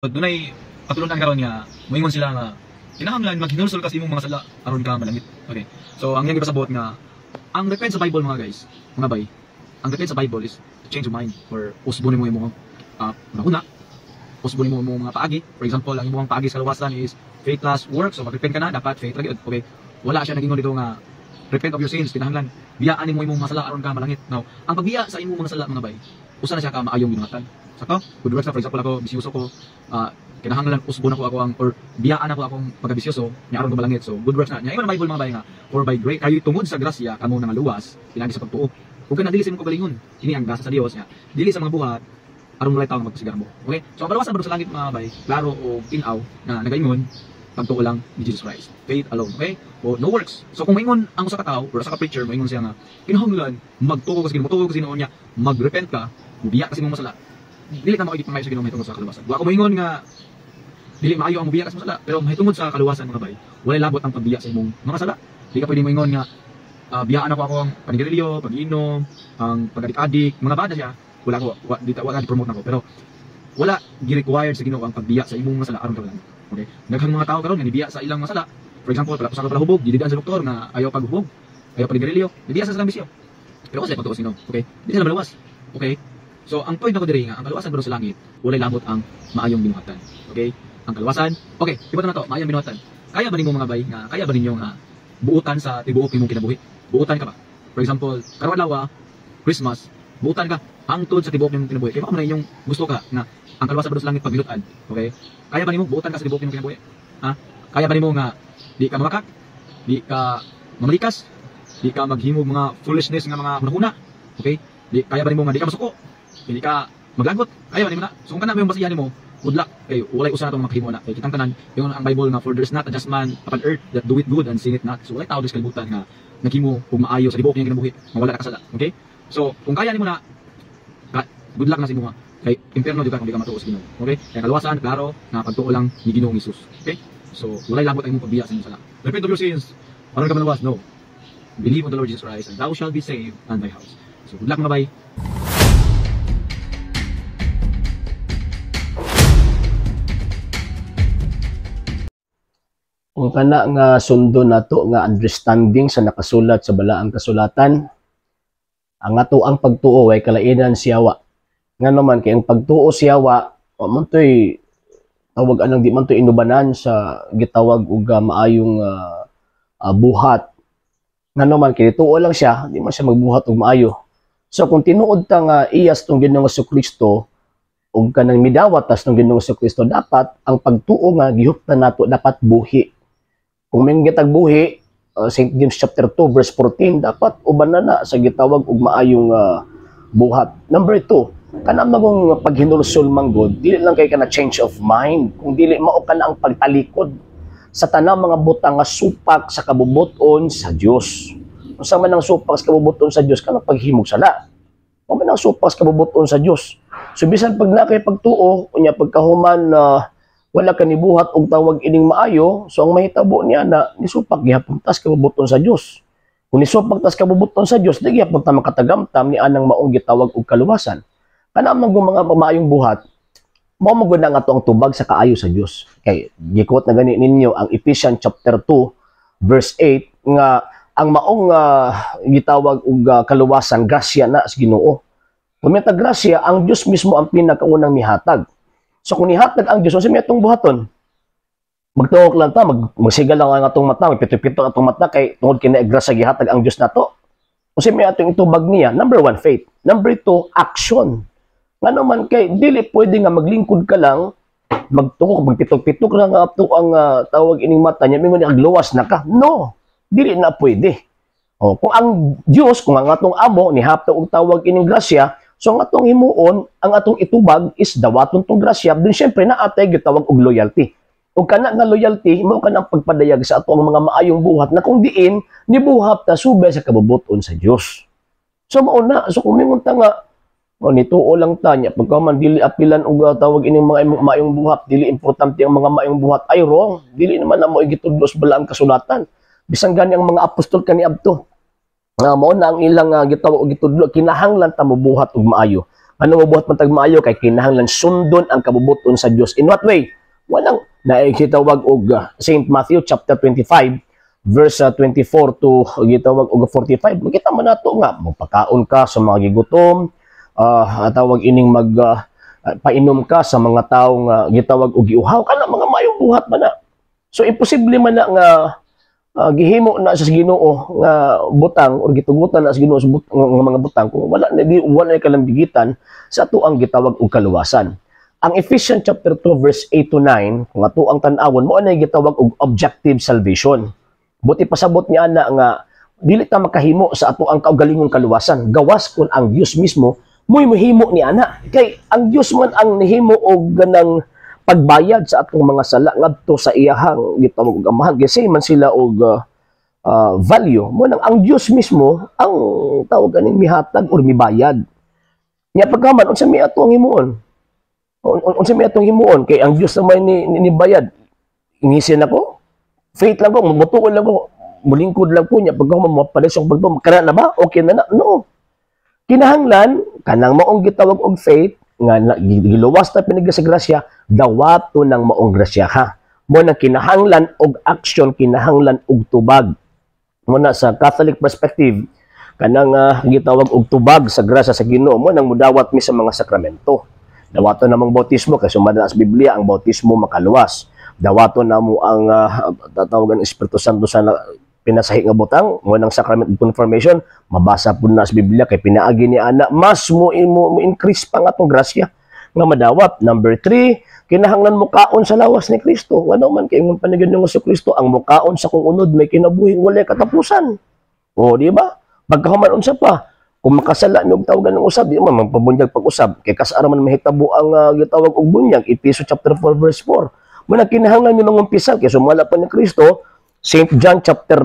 Dunay katulunan karon nga moingon sila nga kinahanglan maghinulsol ka sa imong mga sala aron ka malangit. Okay. So ang iyang gipasabot nga ang repent sa Bible, mga guys, mga bay, ang repent sa Bible is to change your mind or usbon nimo imong una, usbon nimo imong mga paagi. For example, ang imong paagi sa kaluwasan is faith plus works. So mag-repent ka na, dapat faith ra gyud. Okay. Wala siya nagingon dito nga repent of your sins, kinahanglan biyaan nimo imong mga sala aron ka malangit. Now, ang pagbiya sa imong mga sala, mga bay, usa na siya ka maayong binuhatan. Sakto? Good works na. For example, ako, bisyoso ko, kinahanglan usbon ako ako ang or biyaan ako akong pagkabisyoso nya aron ko malangit. So good works na. Nya ingon ang Bible, mga bay, nga for by grace kayo, tungod sa grasya kamo nangaluwas pinaagi sa pagtuo. Ug kana dili sa imong kaugalingon. Kini ang grasya sa Dios nya dili sa mga buhat aron walay tawo magpasigarbo. Okay? So ang kaluwasan sa langit, mga bay, klaro o tin-aw na nagaingon pagtuo lang ni Jesus Christ. Faith alone, okay? O no works. So kung maingon ang usa ka tawo or usa ka preacher, maingon siya nga kinahanglan magtuo ka sa Ginoo, motuo ka sa Ginoo niya, magrepent ka, mubiya ka sa imong masala. Dili ka maoy sa Ginoo mahitungod sa kaluwasan. Wa ko moingon nga dili maayo ang mubiya ka sa masala, pero mahitungod sa kaluwasan, mga bay, walay labot ang pagbiya sa imong mga sala. Di ka pwede moingon nga biyaan ako ako ang panigarilyo, pag-inom, ang pag-adik-adik, mga bada siya. Wala ko, wa, di, wala di promote nako, pero wala gi-required sa Ginoo ang pagbiya sa imong mga sala aron ka malangit. Okay? Daghang mga tao karon nga nibiya sa ilang mga sala. For example, pala usa ka palahubog, gididaan sa doktor nga ayaw paghubog, ayaw panigarilyo, nibiya sa silang bisyo. Pero kasi pagtuo sa Ginoo, okay? Di sila maluwas. Okay? So, ang point nako diri nga ang kaluwasan sa langit, walay labot ang maayong binuhatan. Okay? Ang kaluwasan, okay, iba na to, maayong binuhatan. Kaya ba nimo, mga bay, nga kaya ba ninyo nga buutan sa tibuok imong kinabuhi? Buutan ka ba? For example, karong adlaw, Christmas, buutan ka hangtod sa tibuok imong kinabuhi. Kay mao man inyong gusto ka nga ang kaluwasan sa langit pagbinutan. Okay? Kaya ba nimo buutan ka sa tibuok imong kinabuhi? Ha? Kaya ba nimo nga di ka mamakak? Di ka mamalikas? Di ka maghimog mga foolishness nga mga hunahuna? Okay? Di kaya ba nimo nga di ka masuko? Hindi ka maglagot? Kaya ba nimo na? So kung kana mo yung basihan nimo, good luck kay walay usa natong makahimo na. Kay kitang tanan, yung ang Bible nga for there's not a just man upon earth that doeth good and sinneth not. So walay tao sa kalibutan nga naghimo og maayo sa tibuok niyang kinabuhi nga wala nakasala. Okay? So kung kaya nimo na, good luck na sa imuha. Kay impierno jud ka kung di ka matuo sa Ginoo. Okay? Kaya kaluwasan, klaro na pagtuo lang ni Ginoong Hesus. Okay? So walay labot ang imong pagbiya sa imong sala. Repent of your sins aron ka maluwas. No. Believe on the Lord Jesus Christ and thou shalt be saved and thy house. So good luck, mga bay. Kung kana nga sundo nato nga understanding sa nakasulat sa balaang kasulatan, ang ato ang pagtuo ay kalainan siyawa. Nga naman kay ang pagtuo siyawa, wa man to'y tawag anang di man to'y inubanan sa gitawag og maayong buhat. Nga naman kay tuo lang siya, di man siya magbuhat og maayo. So kung tinuod ta nga iyas tong Ginoong Kristo ug kanang midawat tas tong Ginoong Kristo, dapat ang pagtuo nga gihuptan nato dapat buhi. Kung may gitag buhi, St. James chapter 2 verse 14, dapat uban na na sa gitawag og maayong buhat. Number 2, kana magong paghinulsol manggod, dili lang kay kana change of mind, kung dili mao kana ang pagtalikod sa tanang mga butang nga supak sa kabubuton sa Dios. Unsa man ang supak sa kabubuton sa Dios? Kana paghimog sala. Mao man ang supak sa kabubuton sa Dios. So bisan pag na kay pagtuo, unya pagkahuman na wala ka nibuhat og tawag ining maayo, so ang mahitabo niya na nisupak gihapon tas kabubuton sa Dios. Kung nisupak tas kabubuton sa Dios, di gihapon ta makatagamtam ni anang maong gitawag og kaluwasan. Kana man mga maayong buhat, mao man gud na nga ato ang tubag sa kaayo sa Dios. Kay gikot na gani ninyo ang Ephesians chapter 2 verse 8 nga ang maong gitawag og kaluwasan, grasya na sa Ginoo. Kung may grasya, ang Dios mismo ang pinakaunang mihatag. So kung nihatag ang Dios, unsa may atong buhaton? Magtuok lang ta, magsigal lang ang atong mata, magpito-pito ang atong mata kay tungod kay grasya gihatag ang Dios nato. Unsa may atong itubag niya? Number 1, faith. Number 2, action. Ngano man kay dili pwede nga maglingkod ka lang, magtuok, magpitok-pitok lang ang ato ang tawag ining mata niya, mingon niya agluwas na ka. No, dili na pwede. O, kung ang Dios, kung ang atong amo nihatag og tawag ining grasya, so ang atong himuon, ang atong itubag is dawaton tong grasya, dun syempre na atay gitawag og loyalty. Ug kana nga loyalty mao kanang pagpadayag sa atong mga maayong buhat na kung diin nibuhat ta subay sa kabubuton sa Dios. So mao na, so kung mingon ta nga o nituo lang ta nya pagka man dili apilan og tawag ining mga maayong buhat, dili importante ang mga maayong buhat, ay wrong. Dili naman na mo gitudlo sa balaang kasulatan. Bisan gani ang mga apostol kaniadto nga mao na ang ilang gitawag og gitudlo, kinahanglan ta mobuhat og maayo. Ano, mabuhat man tag maayo kay kinahanglan sundon ang kabubuton sa Dios. In what way? Walang naikitawag og St. Matthew chapter 25 verse 24 to gitawag og 45. Makita man nato nga magpakaon ka sa mga gigutom, tawag ining mag painom ka sa mga tawo nga gitawag og giuhaw, kana mga maayong buhat man na. So imposible man na nga gihimo na sa Ginoo nga butang or gitugutan na sa Ginoo sa nga mga butang kung wala na, di wala na kalambigitan sa ato ang gitawag og kaluwasan. Ang Ephesians chapter 2 verse 8 to 9, kung ato ang tan-awon, mo na gitawag og objective salvation. Buti pasabot niya na nga dili ta makahimo sa ato ang kaugalingong kaluwasan gawas kun ang Dios mismo mo'y mohimo ni ana, kay ang Dios man ang nihimo og ganang pagbayad sa atong mga sala ngadto sa iyahang gitawag og Amahan, kasi man sila og value mo nang ang Dios mismo ang tawag kaning mihatag or mibayad niya. Pagkaman, unsa may ato ang himuon? Unsa may atong himuon kay ang Dios naman ni bayad? Ingisin ako, faith lang ko, mutuo lang ko, mulingkod lang ko niya, pagka mapalis ang pagtuo, kana na ba okay na na? No, kinahanglan kanang maong gitawag og faith nga giluwas ta pinag sa grasya, dawato ng maong grasya, ha. Mo na kinahanglan og action, kinahanglan og tubag. Mo na sa Catholic perspective, kanang gitawag og tubag sa grasya sa Ginoo, mo nang mudawat mi sa mga sakramento. Dawato namang bautismo kay sumala sa Biblia ang bautismo makaluwas. Dawato namo ang tatawagan Espiritu Santo sa pinasahi nga butang mo nang sacrament of confirmation. Mabasa pud na sa Biblia kay pinaagi ni ana mas mo increase pa nga atong grasya nga madawat. Number 3, kinahanglan mukaon sa lawas ni Kristo. Ngano man kay ingon panigid ng Kristo, ang mukaon sa kong unod may kinabuhi walay katapusan. O, di ba? Pagkahuman, unsa pa? Kung makasala mi og tawagan ng usab, di man magpabunyag pag-usab kay kasara man mahitabo ang gitawag og bunyag, Epeso chapter 4 verse 4. Muna kinahanglan mi mangumpisal kay sumala pa ni Kristo, St. John chapter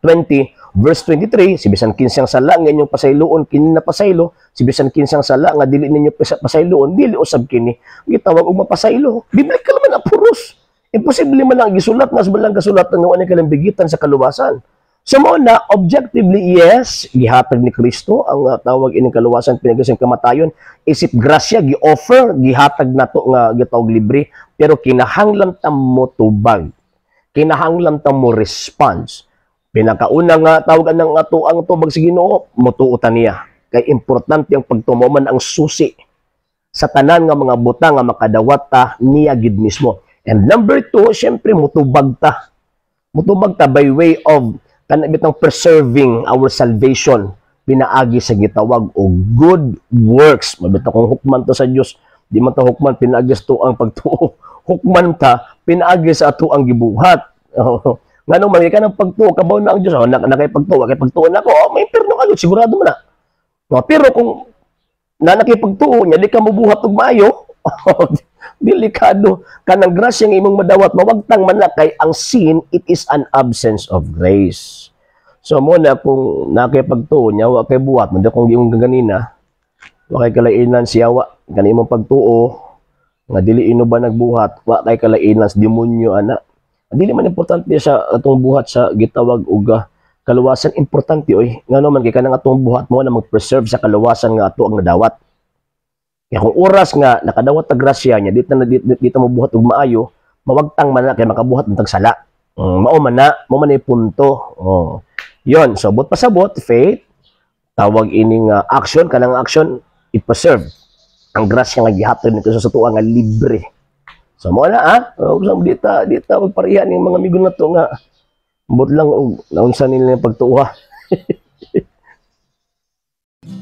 20 verse 23, si bisan kinsang sala nga inyong pasayloon, kini na pasaylo, si bisan kinsang sala nga dili ninyo pasayloon, dili usab kini gitawag og mapasaylo. Biblical man apuros. Imposible man ang gisulat nga sa balang kasulatan nga wala kalambigitan sa kaluwasan. So mo na objectively, yes, gihatag ni Kristo ang tawag ining kaluwasan pinag kamatayon isip grasya, gi-offer, gihatag nato nga gitawag libre, pero kinahanglan ta mo tubag, kinahanglan ta mo response. Pinakauna nga tawag ng ato ang tubag sa Ginoo, motuo ta niya. Kay importante ang pagtuo man ang susi sa tanan nga mga butang nga makadawat ta niya gid mismo. And number two, syempre mutubag ta. Mutubag ta by way of kana bitang preserving our salvation pinaagi sa gitawag og good works. Mabita kung hukman ta sa Dios, di man ta hukman pinaagi sa ang pagtuo. Hukman ta pinaagi sa ato ang gibuhat. Ngano man ka ng pagtuo, kabaw na ang Dios, oh, na kay pagtuo, kay pagtuo na ko, oh, may impierno ka, sigurado mo na. No, pero kung na nakipagtuo niya, di ka mabuhat og maayo, delikado. Kanang grasya nga imong madawat, mawagtang man na kay ang sin, it is an absence of grace. So mo na kung nakipagtuo niya, wa kay buhat, mando kung yung ganina, wa kay kalainan siya, wa kani imong pagtuo, nga dili ino ba nagbuhat, wa kay kalainan sa demonyo ana. Dili man importante sa atong buhat sa gitawag og kaluwasan, importante oy. Ngano man kay kanang atong buhat mo na mag-preserve sa kaluwasan nga ato ang nadawat. Kaya kung oras nga nakadawat ta grasya niya, dito na dito, dito mo buhat og maayo, mawagtang man na kay makabuhat ng tagsala. Mao man na, mo man ay punto. Oh. Yon, so but pasabot, faith, tawag ining action, kanang action i-preserve ang grasya nga gihatag nito sa tuwa nga libre. So mo na ah, oh, dita dita magpareha ning mga amigo na to nga but lang og naunsa nila yung pagtuwa.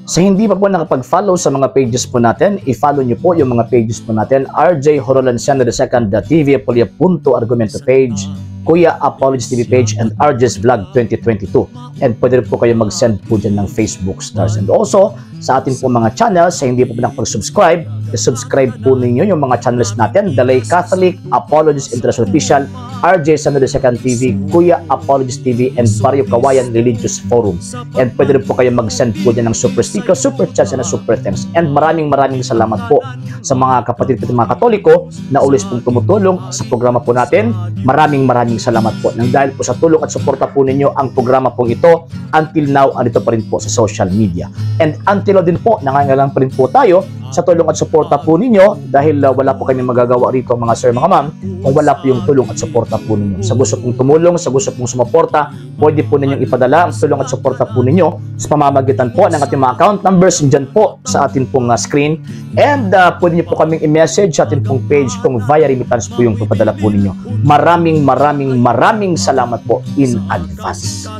Sa hindi pa po nakapag-follow sa mga pages po natin, i-follow nyo po yung mga pages po natin. RJ Horolanciano II, TV Apolia Punto Argumento page, Kuya Apologies TV page, and RJ's Vlog 2022. And pwede rin po kayo mag-send po dyan ng Facebook stars. And also, sa ating po mga channels, sa hindi po nakapag-subscribe, I-subscribe po ninyo yung mga channels natin, The Lay Catholic, Apologist International Official, RJ San Second TV, Kuya Apologist TV, and Barrio Kawayan Religious Forum. And pwede rin po kayo mag-send po dyan ng super sticker, super chats, and super thanks. And maraming maraming salamat po sa mga kapatid po, mga Katoliko na always pong tumutulong sa programa po natin. Maraming maraming salamat po. Nang dahil po sa tulong at suporta po ninyo, ang programa pong ito until now andito pa rin po sa social media. And until now din po, nangangailangan pa rin po tayo sa tulong at suporta po ninyo dahil wala po kami magagawa rito, mga sir, mga ma'am, kung wala po yung tulong at suporta po ninyo. Sa gusto pong tumulong, sa gusto pong sumuporta, pwede po ninyong ipadala ang tulong at suporta po ninyo sa pamamagitan po ng ating mga account numbers dyan po sa atin pong screen. And pwede niyo po kaming i-message sa atin pong page kung via remittance po yung papadala po ninyo. Maraming maraming maraming salamat po in advance.